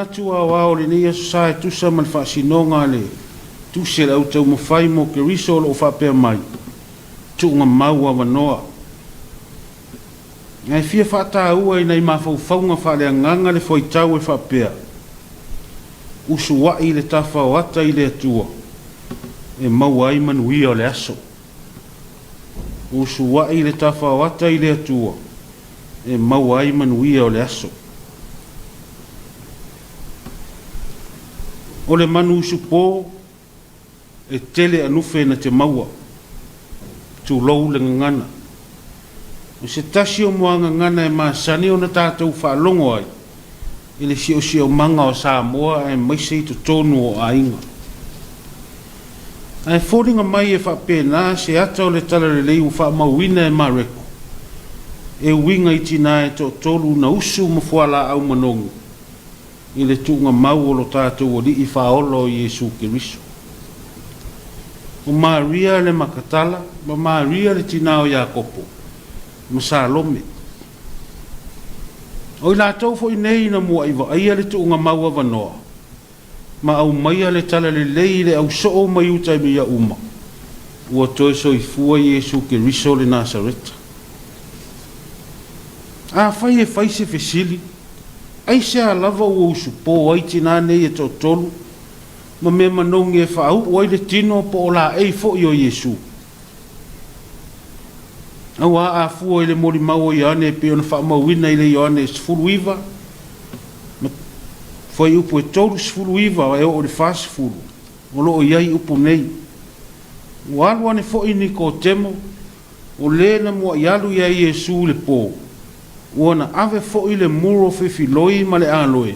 manatu aoao o lenei Aso Sa e tusa ma le faasinoga a le Tusi a le Au Taumafai mo Keriso o lo o faapea mai, Tuugamau Avanoa. Ae fia faataua i nai mafaufauga faaleagaga le fuaitau e faapea, Usuai le tafa o ata i le Atua e maua ai manuia o le aso. Usuai le tafa o ata i le Atua e maua ai manuia o le aso. O le manu usupo e tele anufe na te maua, tulou le gagana. O se tasi o muagagana e masani ona tatou faalogo ai i le siosiomaga o Samoa aemaise i totonu o aiga. Ae foliga mai e faapena se ata o le talalelei ua faamauina e Mareko, e uiga i tina e toatolu na usu ma fualaau manogi i le tuugamau o lo tatou Alii Faaola o Iesu Keriso. O Maria le Makatala ma Maria le tina o Iakopo ma Salome. O i latou foi nei na muai vaaia le tuugamau avanoa ma aumaia le talalelei i le au soo mai uta i mea uma, ua toe soifua Iesu Keriso le Nasareta. Afai e fai se fesili, aisea lava ua usupo ai tinā nei e toatolu ma mea manogi e faauu ai le tino po o laei foi o Iesu? Aua a fua i le molimau o Ioane e pei ona faamauina i le Ioane 19 ma fuaiupu e 39 e oo i le 40, o lo o i ai upu nei, Ua alu ane foi Nikotemo, o le na muai alu iā Iesu i le po, ua na ave foi le muro fefiloi ma le aloe,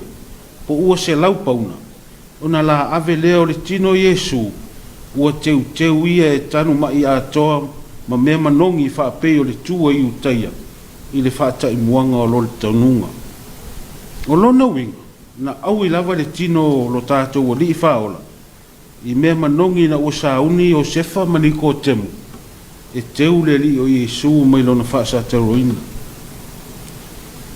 po ua 100 pauna, ona la ave lea o le tino o Iesu, ua teuteu ia e tanu ma'i atoa ma mea manogi faapei o le tu a Iutaia i le faataimuaga o lo le tanuga. O lona uiga, na aui lava le tino o lo tatou Alii Faaola i mea manogi ina ua sauni Iosefa ma Nikotemu e teu le Alii o Iesu mai lona faasatauroina.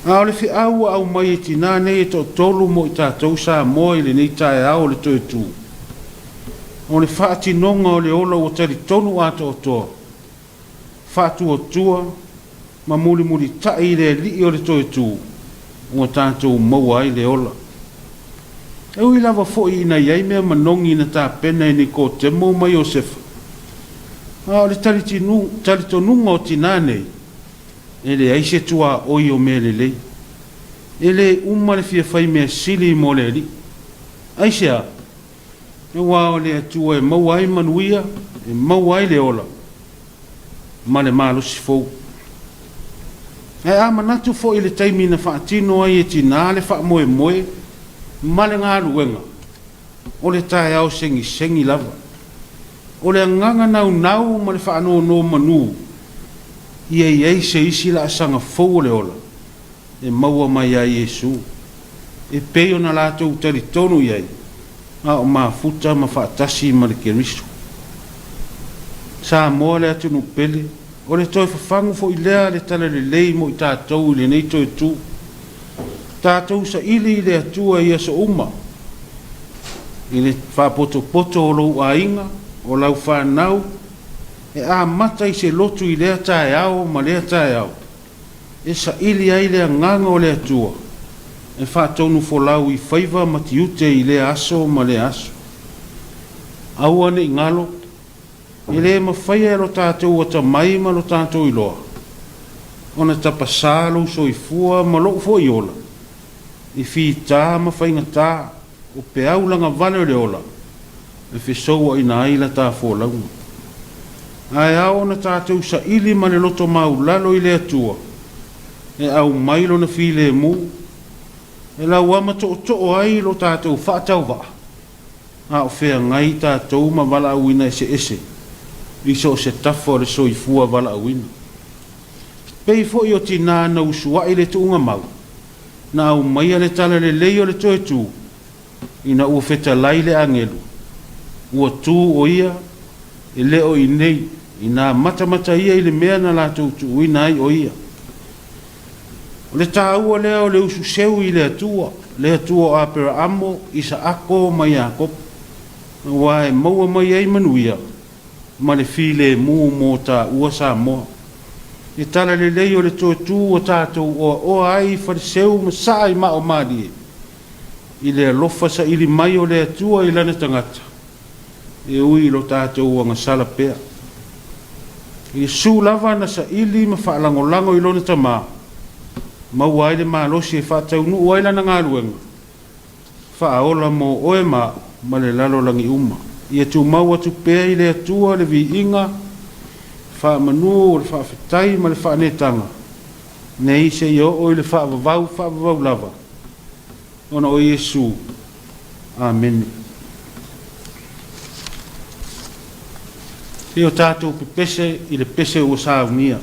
A o le feau ua aumai e tinā nei e toatolu mo i tatou Samoa i lenei taeao o le toe tu, o le faatinoga o le ola ua talitonu atoatoa, faatuatua ma mulimulitai i le Alii o le toe tu ua tatou maua ai le ola. E ui lava foi ina i ai mea manogi na tapena e Nikotemo ma Iosefa, a o le talitonuga o tinā nei, e leai se tuaoi o mea lelei. E le uma le fia fai mea sili mo le Alii. Aisea? Aua o le Atua e maua ai manuia, e maua ai le ola ma le malosi fou. Ae a manatu foi i le taimi na faatino ai e tinā le faamoemoe ma le galuega, o le taeao segisegi lava. O le agaga naunau ma le faanonomanu ia i ai se isi laasaga fou o le ola e maua mai ia Iesu, e pei ona latou talitonu i ai, a o mafuta ma faatasi ma le Keriso. Samoa le atunuu pele, o le toe fafagu foi lea a le Talalelei mo i tatou i lenei toe tu. Tatou saili i le Atua i aso uma, i le faapotopoto o lou aiga, o lau fanau, e amata i se lotu i lea taeao ma lea taeao, e saili ai le agaga o le Atua e faatonufolau i faiva ma tiute i lea aso ma lea aso. Aua ne i galo, e le mafaia e lo tatou atamai ma lo tatou iloa ona tapasā lou soifua ma lou foi ola i fita ma faigatā o peau lagavale o le ola e fesouaina ai la ta folauga. Ae ao ona tatou saili ma le loto maulalo i le Atua e aumai Lona filemu e lauama tootoo ai lo tatou faatauvaa a o feagai tatou ma valaauina eseese i so o se tafa o le soifua valaauina. Pei foi o tinā na usuai le tuugamau na aumaia le talalelei o le toe tu ina ua fetalai le agelu, ua tu o ia e le o i nei, inā matamata ia i le mea na latou tuuina ai o ia. O le taua lea o le usu seu i le Atua. le Atua o Aperaamo, Isaako ma Iakopo, aua e maua mai ai manuia ma le filemu mo taua Samoa. Le talalelei o le toe tu ua tatou oaoa ai i Faleseu ma saa i Maaomalie, i le alofa saili mai o le Atua i lana tagata, e ui i lo tatou agasala pea. Iesu lava na saili ma faalagolago i lona Tama, maua ai le malosi e faataunuu ai lana galuega faaola mo oe ma au ma le lalolagi uma. Ia tumau atu pea i le Atua le viiga, faamanu o le faafetai ma le faaneetaga, nei seia oo i le faavavau faavavau lava, ona o Iesu. Amene. Se i o tatou pepese i le pese ua saunia.